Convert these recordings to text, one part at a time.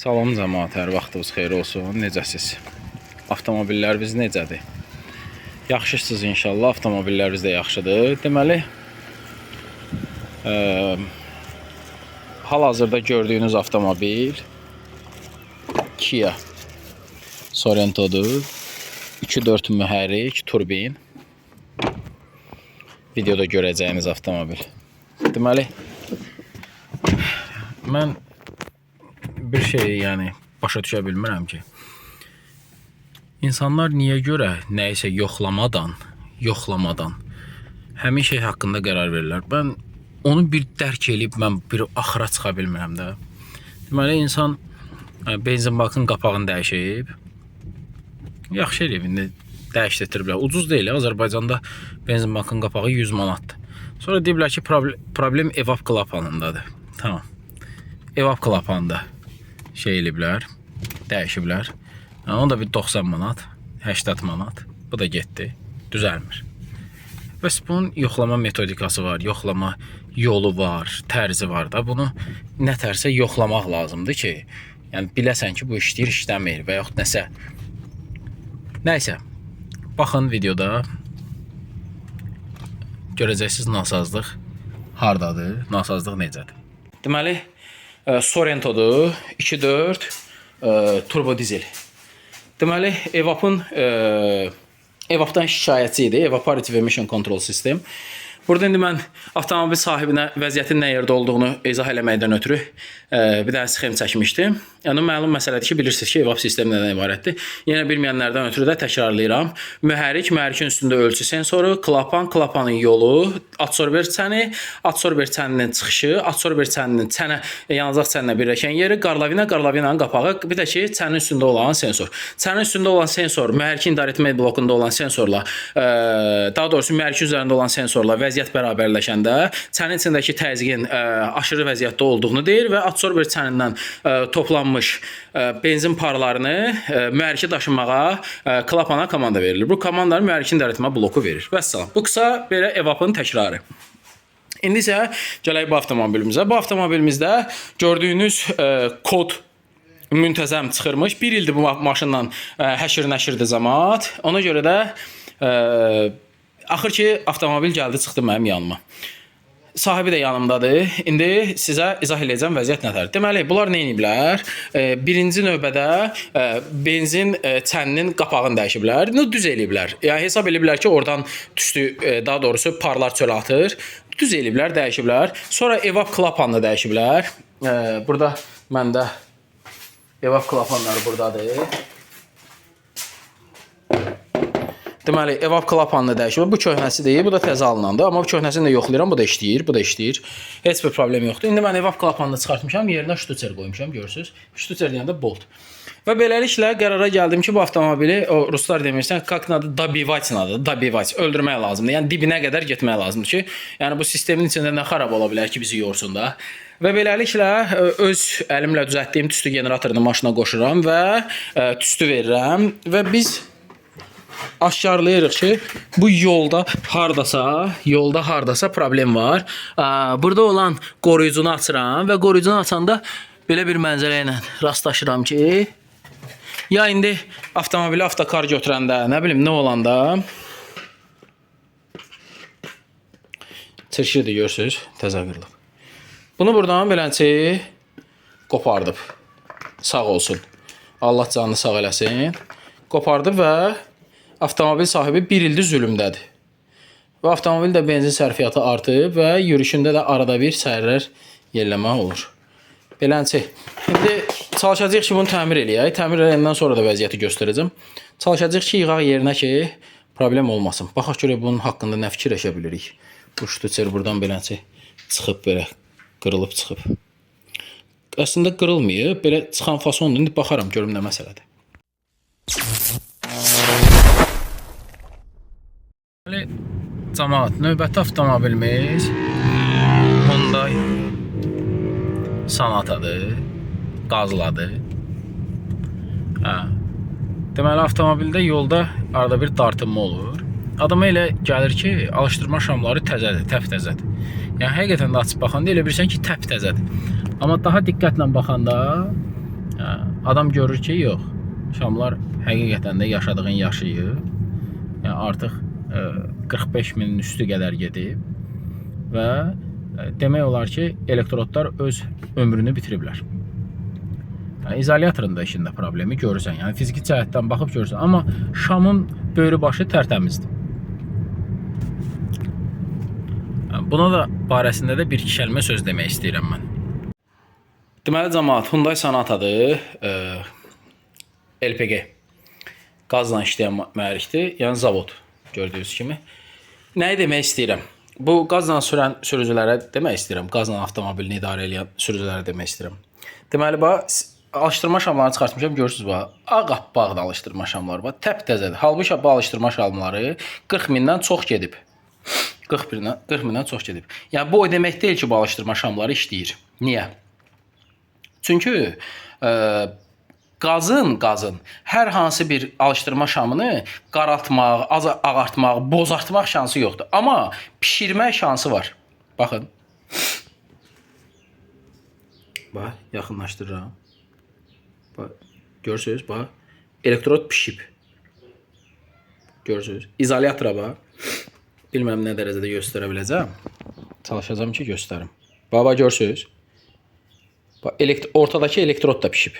Salam cəmaət, hər vaxtınız xeyir olsun. Necəsiz? Avtomobilləriniz necədir? Yaxşısınız inşallah. Avtomobilləriniz də yaxşıdır. Deməli, hal-hazırda gördüyünüz avtomobil Kia Sorento-dur. 2.4 mühərrik, turbin. Videoda görəcəyiniz avtomobil. Deməli, mən bir şey yəni başa düşə bilmirəm ki, insanlar niyə görə nəyisə yoxlamadan həmin şey haqqında qərar verirlər. Mən onu bir dərk eləyib mən bir axıra çıxa bilmirəm də. Deməli insan benzin bakının qapağını dəyişib. Yaxşı eləyib indi dəyişdiriblər. Ucuz deyil. Azərbaycanda benzin bakının qapağı 100 manatdır. Sonra deyiblər ki, problem evap klapanındadır. Tamam. Evap klapanında şey eləyiblər, dəyişiblər. Yəni, o da bir 90 manat, 80 manat. Bu da getdi. Düzəlmir. Bəs bunun yoxlama metodikası var, yoxlama yolu var, tərzi var da. Bunu nə tərsə yoxlamaq lazımdır ki, yəni biləsən ki, bu işləyir, işləmir və yaxud nəsə. Nəysə, baxın videoda görəcəksiniz nasazlıq hardadır, nasazlıq necədir. Deməli, Sorento-dur, 2.4 turbo dizel. Deməli, Evapın Evapdan şikayətçi idi. Evaporative Emission Control System. Burada indi mən avtomobil sahibinə vəziyyətin nə yerdə olduğunu izah eləməkdən ötürü bir dənə sxem çəkmişdim. Yəni məlum məsələdir ki, bilirsiniz ki, evap sistemi nədən ibarətdir. Yenə bilməyənlərdən ötürü də təkrarlayıram. Mühərrik, mühərrikin üstündə ölçü sensoru, klapan, klapanın yolu, adsorber çəni, adsorber çəninin çıxışı, adsorber çəninin çənə, yanacaq çəninə birləşən yeri, qarlavina, qarlavinanın qapağı, bir də ki, çənin üstündə olan sensor. Çənin üstündə olan sensor, mühərrikin idarəetmə blokunda olan sensorla, daha doğrusu mühərrikin üzərində olan sensorla vəziyyət bərabərləşəndə çənin içindəki təzyiqin aşırı vəziyyətdə olduğunu deyir və adsorber çənindən toplanmış benzin parlarını mühərrikə daşımağa klapana komanda verilir. Bu komandanı mühərrikin idarəetmə bloku verir. Vəssalam. Bu qısa belə evapın təkrarı. İndi isə gələk bu avtomobilimizə. Bu avtomobilimizdə gördüyünüz kod müntəzəm çıxırmış. Bir ildir bu maşınla həşir nəşirdir cəmaət. Ona görə də axır ki avtomobil gəldi çıxdı mənim yanıma. Sahibi də yanımdadır. İndi sizə izah eləyəcəm vəziyyət nətər. Deməli, bunlar nə ediblər? Birinci növbədə benzin çəninin qapağını dəyişiblər. Bunu düz eləyiblər. Yəni hesab eləyiblər ki, oradan tüstü, daha doğrusu parlar çölə atır. Düz eləyiblər, dəyişiblər. Sonra evap klapanını dəyişiblər. Burada məndə evap klapanları buradadır. Deməli, evap klapanını dəyişib. Bu köhnəsi deyil, bu da təzə alınandır. Amma bu köhnəsini də yoxlayıram, bu da işləyir, bu da işləyir. Heç bir problem yoxdur. İndi mən evap klapanını çıxartmışam, yerinə ştuser qoymuşam, görürsüz. Ştuser deyəndə bolt. Və beləliklə qərara gəldim ki, bu avtomobili o ruslar demirsən, как надо добивать надо, добивать, öldürmək lazımdır. Yəni dibinə qədər getmək lazımdır ki, yəni bu sistemin içində nə xarab ola bilər ki, bizi yorsun da. Və beləliklə öz əlimlə düzəltdiyim tüstü generatorunu maşına qoşuram və tüstü verirəm və biz aşkarlayırıq ki, bu yolda hardasa problem var. Burada olan qoruyucunu açıram və qoruyucunu açanda belə bir mənzərə ilə rastlaşıram ki, ya indi avtomobili avtokar götürəndə, nə bilim nə olanda çirklidir görürsüz, təzə qırılıb. Bunu buradan beləncə qopardıb. Sağ olsun. Allah canını sağ eləsin. Qopardıb və avtomobil sahibi bir ildir zülmdədir. Və avtomobil də benzin sərfiyyatı artıb və yürüşündə də arada bir səhərlər yerləmə olur. Beləncə. İndi çalışacağıq ki, bunu təmir eləyək. Təmir eləyəndən sonra da vəziyyəti göstərəcəm. Çalışacağıq ki, yığaq yerinə ki, problem olmasın. Baxaq görək bunun haqqında nə fikirləşə bilirik. Bu ştuser buradan beləncə çıxıb belə, qırılıb çıxıb. Əslində qırılmayıb, belə çıxan fasondur. İndi baxaram görüm nə məsələdir. Deməli, camaat, növbəti avtomobilimiz Hyundai Sonata-dır. Qazladır. Hə. Deməli, avtomobildə yolda arada bir dartınma olur. Adama elə gəlir ki, alışdırma şamları təzədir, təptəzədir. Yəni həqiqətən də açıb baxanda elə bilirsən ki, təptəzədir. Amma daha diqqətlə baxanda Hə, adam görür ki, yox, şamlar həqiqətən də yaşadığın yaşayır. Yəni artıq 45 minin üstü qədər gedib və demək olar ki, elektrodlar öz ömrünü bitiriblər. Yəni, izolyatorun da işində problemi görürsən. Yəni fiziki cəhətdən baxıb görürsən, amma şamın böyrü başı tərtəmizdir. Yəni, buna da barəsində də bir iki kəlmə söz demək istəyirəm mən. Deməli cəmaət, Hyundai Sonata-dır. LPG qazla işləyən mühərrikdir. Yəni zavod gördüyünüz kimi. Nəyi demək istəyirəm? Bu qazla sürən sürücülərə demək istəyirəm. Qazla avtomobilini idarə edən sürücülərə demək istəyirəm. Deməli bax, alışdırma şamlarını çıxartmışam, görürsüz bax. Ağappaqdır alışdırma şamları bax, təptəzədir. Halbuki bu alışdırma şamları 40 mindən çox gedib. 40 mindən çox gedib. Yəni bu o demək deyil ki, bu alışdırma şamları işləyir. Niyə? Çünki qazın hər hansı bir alışdırma şamını qaraltmaq, az ağartmaq, bozartmaq şansı yoxdur. Amma bişirmək şansı var. Baxın. Bax, yaxınlaşdırıram. Bax, görürsünüz, bax. Elektrod pişib. Görürsünüz. İzolyatora bax. Bilmirəm nə dərəcədə göstərə biləcəm. Çalışacağam ki, göstərim. Bax, bax, görürsünüz. Bax, ortadakı elektrod da pişib.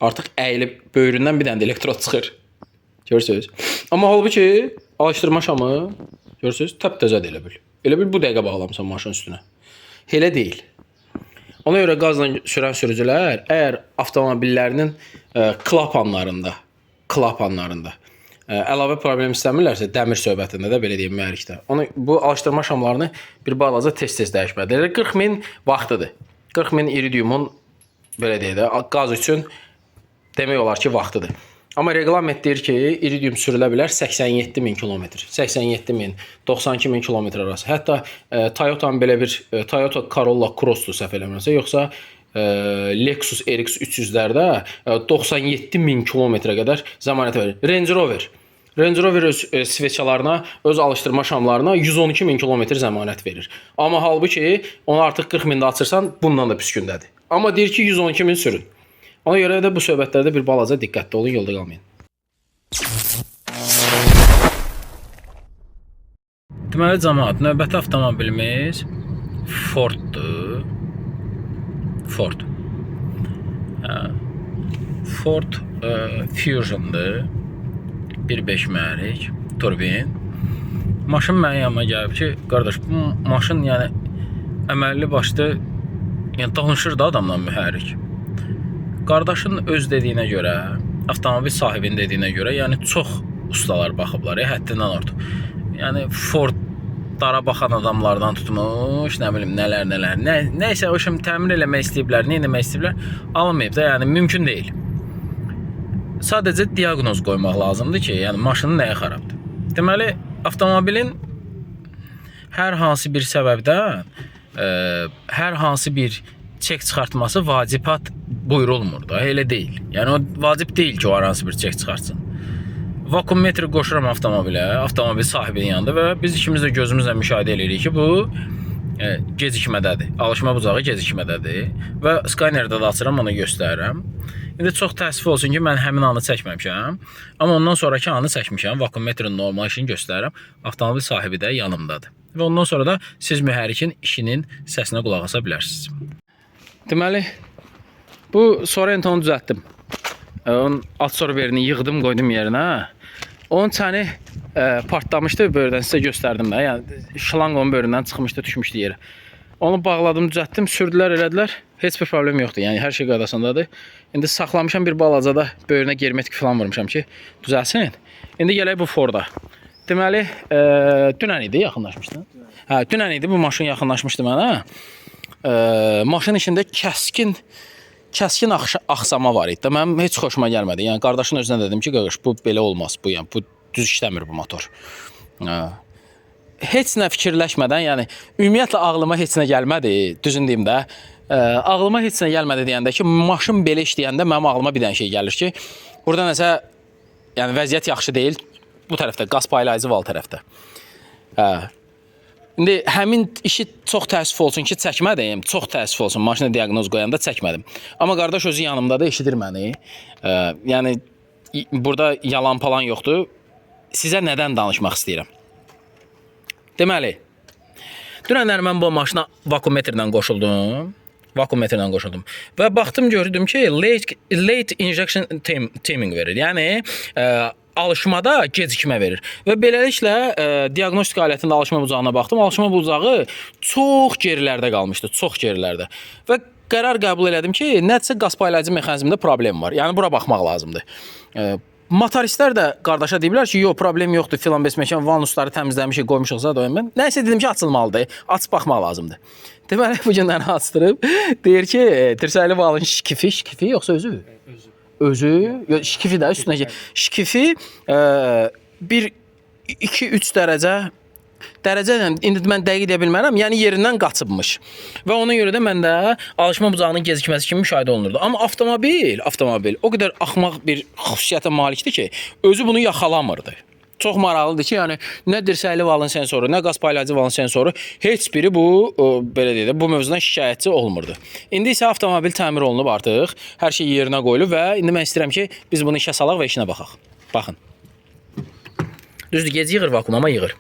Artıq əyilib böyründən bir dənə də elektrod çıxır. Görürsünüz. Amma halbuki alışdırma şamı görürsünüz, təptəzədir elə bil. Elə bil bu dəqiqə bağlamısan maşın üstünə. Elə deyil. Ona görə qazla sürən sürücülər əgər avtomobillərinin klapanlarında əlavə problem istəmirlərsə, dəmir söhbətində də belə deyim mühərrikdə. Onu bu alışdırma şamlarını bir balaca tez-tez dəyişməlidirlər. 40 min vaxtıdır. 40 min iridiumun belə deyək də qaz üçün demək olar ki, vaxtıdır. Amma reqlament deyir ki, iridium sürülə bilər 87 min kilometr, 87 min, 92 min kilometr arası. Hətta Toyota'nın belə bir Toyota Corolla Cross-dur səhv eləmirəmsə, yoxsa Lexus RX 300-lərdə 97 min kilometrə qədər zəmanət verir. Range Rover. Range Rover öz sveçalarına, öz alışdırma şamlarına 112 min kilometr zəmanət verir. Amma halbuki onu artıq 40 mində açırsan, bundan da pis gündədir. Amma deyir ki, 112 min sürün. Ona görə də bu söhbətlərdə bir balaca diqqətli olun, yolda qalmayın. Deməli cəmaət, növbəti avtomobilimiz Forddur. Ford. Ford Fusion'dur. 1.5 mühərrik, turbin. Maşın mənim yanıma gəlib ki, qardaş, bu maşın yəni əməlli başlı, yəni danışır da adamla mühərrik. Qardaşın öz dediyinə görə, avtomobil sahibinin dediyinə görə, yəni çox ustalar baxıblar, həddindən artıq. Yəni Fordlara baxan adamlardan tutmuş, nə bilim nələr nələr. Nəysə o şimdi təmir eləmək istəyiblər, nə eləmək istəyiblər, alınmayıb da, yəni mümkün deyil. Sadəcə diaqnoz qoymaq lazımdır ki, yəni maşının nəyə xarabdır. Deməli, avtomobilin hər hansı bir səbəbdən, hər hansı bir çek çıxartması vacibat buyurulmur da, elə deyil. Yəni o vacib deyil ki, o hər hansı bir çek çıxartsın. Vakuummetri qoşuram avtomobilə, avtomobil sahibinin yanında və biz ikimiz də gözümüzlə müşahidə eləyirik ki, bu gecikmədədir. Alışma bucağı gecikmədədir və skanerdə də açıram, onu göstərirəm. İndi çox təəssüf olsun ki, mən həmin anı çəkməmişəm. Amma ondan sonraki anı çəkmişəm. Vakuummetrin normal işini göstərirəm. Avtomobil sahibi də yanımdadır. Və ondan sonra da siz mühərrikin işinin səsinə qulaq asa bilərsiniz. Deməli, bu Sorento-nu düzəltdim. Onun adsorberini yığdım, qoydum yerinə. Onun çəni partlamışdı böyrdən, sizə göstərdim də. Yəni şlanq onun böyründən çıxmışdı, düşmüşdü yerə. Onu bağladım, düzəltdim, sürdülər, elədilər. Heç bir problem yoxdur. Yəni hər şey qaydasındadır. İndi saxlamışam bir balaca da böyrünə germetik falan vurmuşam ki, düzəlsin. İndi gələk bu Forda. Deməli, dünən idi yaxınlaşmışdı. Hə, dünən idi bu maşın yaxınlaşmışdı mənə. Maşın içində kəskin axsama var idi. Mənim heç xoşuma gəlmədi. Yəni qardaşın özünə dedim ki, qardaş bu belə olmaz. Bu yəni bu düz işləmir bu motor. Heç nə fikirləşmədən, yəni ümumiyyətlə ağlıma heç nə gəlmədi, düzün deyim də. Ağlıma heç nə gəlmədi deyəndə ki, maşın belə işləyəndə mənim ağlıma bir dənə şey gəlir ki, burada nəsə yəni vəziyyət yaxşı deyil. Bu tərəfdə qaz paylayıcı val tərəfdə. Hə. İndi həmin işi çox təəssüf olsun ki, çəkmədim. Çox təəssüf olsun, maşına diaqnoz qoyanda çəkmədim. Amma qardaş özü yanımdadır, eşidir məni. Yəni burada yalan palan yoxdur. Sizə nədən danışmaq istəyirəm? Deməli, dünənlər mən bu maşına vakuummetrlə qoşuldum. Vakuummetrlə qoşuldum. Və baxdım gördüm ki, late injection timing verir. Yəni alışmada gecikmə verir. Və beləliklə diaqnostika alətində alışma bucağına baxdım. Alışma bucağı çox gerilərdə qalmışdı, çox gerilərdə. Və qərar qəbul elədim ki, nədirsə qaz paylayıcı mexanizmində problem var. Yəni bura baxmaq lazımdır. Motoristlər də qardaşa deyiblər ki, yox, problem yoxdur, filan besməkan vanusları təmizləmişik, qoymuşuq zad o mən. Nəsə dedim ki, açılmalıdır. Açıb baxmaq lazımdır. Deməli bu günləri açdırıb deyir ki, tirsəkli valın şkifi yoxsa özü? Özü. Özü, yox, şkifi də üstündəki şkifi bir 2-3 dərəcə ilə indi mən dəqiq deyə bilmərəm. Yəni yerindən qaçıbmış. Və ona görə də məndə alışma bucağının gecikməsi kimi müşahidə olunurdu. Amma avtomobil o qədər axmaq bir xüsusiyyətə malikdir ki, özü bunu yaxalamırdı. Çox maraqlıdır ki, yəni nə dirsəkli valın sensoru, nə qaz paylayıcı valın sensoru, heç biri bu belə deyək də, bu mövzudan şikayətçi olmurdu. İndi isə avtomobil təmir olunub artıq, hər şey yerinə qoyulub və indi mən istəyirəm ki, biz bunu işə salaq və işinə baxaq. Baxın. Düzdür, gec yığır vakuum, amma yığır.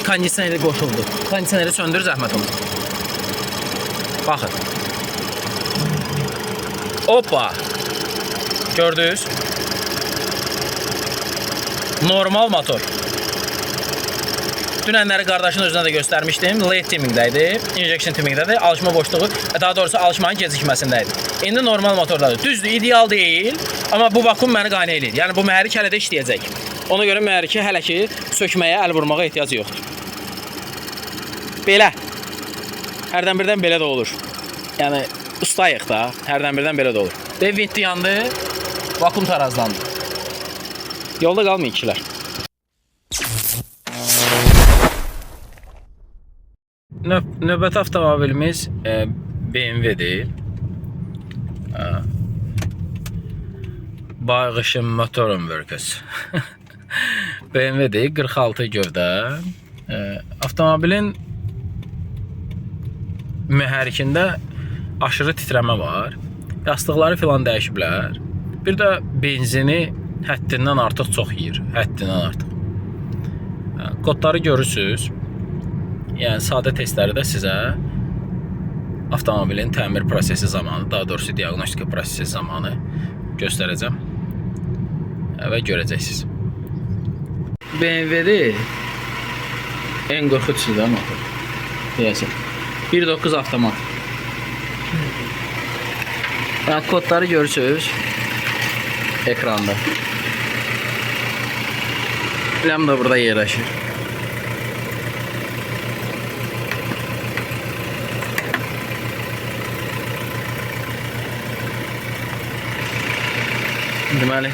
Kondisioneri qoşuldu. Kondisioneri söndür, zəhmət olmasa. Baxın. Hoppa. Gördünüz? Normal motor. Dünənləri qardaşın özünə də göstərmişdim. Late timingdə idi, injection timingdədir. Alışma boşluğu, daha doğrusu alışmanın gecikməsində idi. İndi normal motordadır. Düzdür, ideal deyil, amma bu vakuum məni qane eləyir. Yəni bu mühərrik hələ də işləyəcək. Ona görə mühərriki hələ ki sökməyə, əl vurmağa ehtiyac yoxdur. Belə. Hərdən birdən belə də olur. Yəni ustayıq da, hərdən birdən belə də olur. Dev vintli yandı, vakuum tarazlandı. Yolda qalmayın kişilər. Növbəti avtomobilimiz BMW-dir. Bayğışın Motoren Workers. BMW-dir, 46 gövdə. Avtomobilin mühərrikində aşırı titrəmə var. Yastıqları filan dəyişiblər. Bir də benzini həddindən artıq çox yeyir. Həddindən artıq. Kodları görürsüz. Yəni sadə testləri də sizə avtomobilin təmir prosesi zamanı, daha doğrusu diaqnostika prosesi zamanı göstərəcəm. Və görəcəksiniz. BMW-dir. N43-dür də motor. Deyəsən. 1.9 avtomat. Yəni kodları görürsüz ekranda. Lambda da burada yerləşir. Deməli,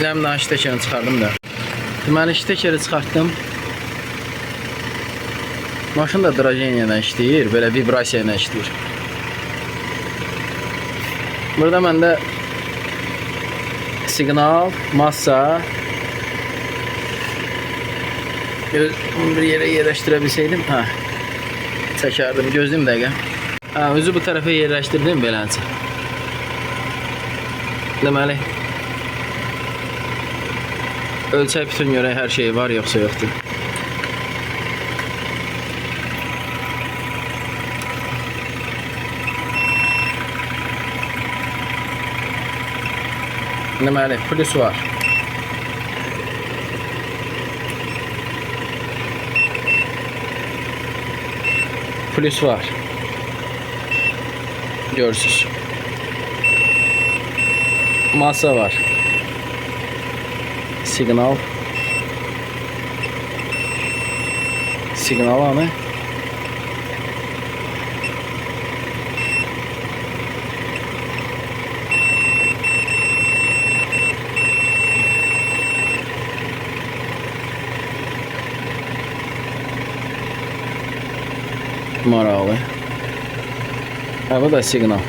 lambdanın ştekerini çıxardım da. Deməli, ştekeri çıxartdım. Maşın da drajeniya ilə işləyir, belə vibrasiya ilə işləyir. Burada məndə siqnal, massa. Bunu bir yerə yerləşdirə bilsəydim, hə, çəkərdim. Gözləyim dəqiqə. Hə, özü bu tərəfə yerləşdirdim beləncə. Deməli, ölçək bütün görək hər şey var yoxsa yoxdur. Deməli, plus var. Plus var. Görürsünüz. Masa var. Siqnal. Siqnal anı. Maraqlı. Hə, bu da siqnal.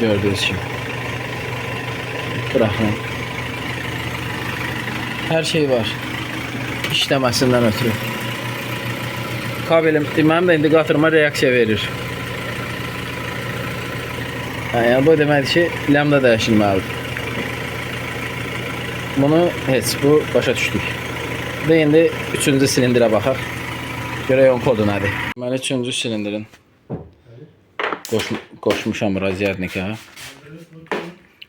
Gördüyünüz kimi. Buraxın. Hər şey var. İşləməsindən ötürü. Kabelim, mənim də indikatoruma reaksiya verir. Hə, yəni bu deməkdir ki, lambda dəyişilməlidir. Bunu heç, bu başa düşdük. Və indi üçüncü silindirə baxaq. Görək onun kodu nədir. Deməli, üçüncü silindirin qoşmuşam raziyadnika.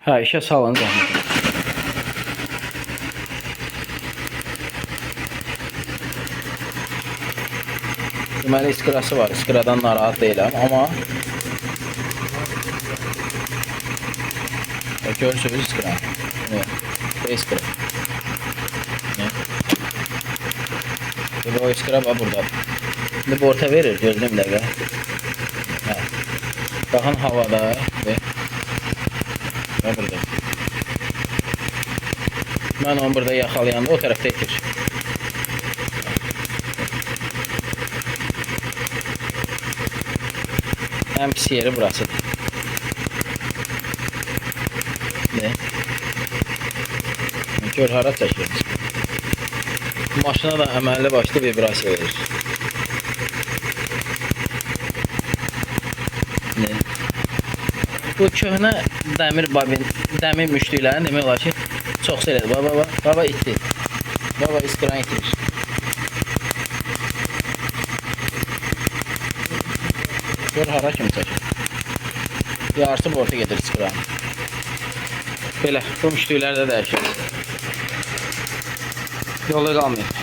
Hə, işə salın zəhmət. Deməli, iskrası var. İskradan narahat deyiləm, amma Bak, görürsünüz iskra. Evet. Bu iskra. Bu iskra bax burada. İndi bu orta verir, gözləyim bir dəqiqə. Hə. Baxın havada və burada. Mən onu burada yaxalayanda o tərəfdə itir. Ən pis yeri burasıdır. Ne? Gör hara çəkir. Maşına da əməlli başlı vibrasiya verir. Ne? Bu köhnə dəmir babin, dəmir müştüklərin demək olar ki, çox elədir. Baba, baba, baba itdi. Baba iskran itirir. Gör hara kimi çəkir. Yarısı borta gedir iskran. Belə, bu müştüklər də dəyişir. Yolda qalmayın.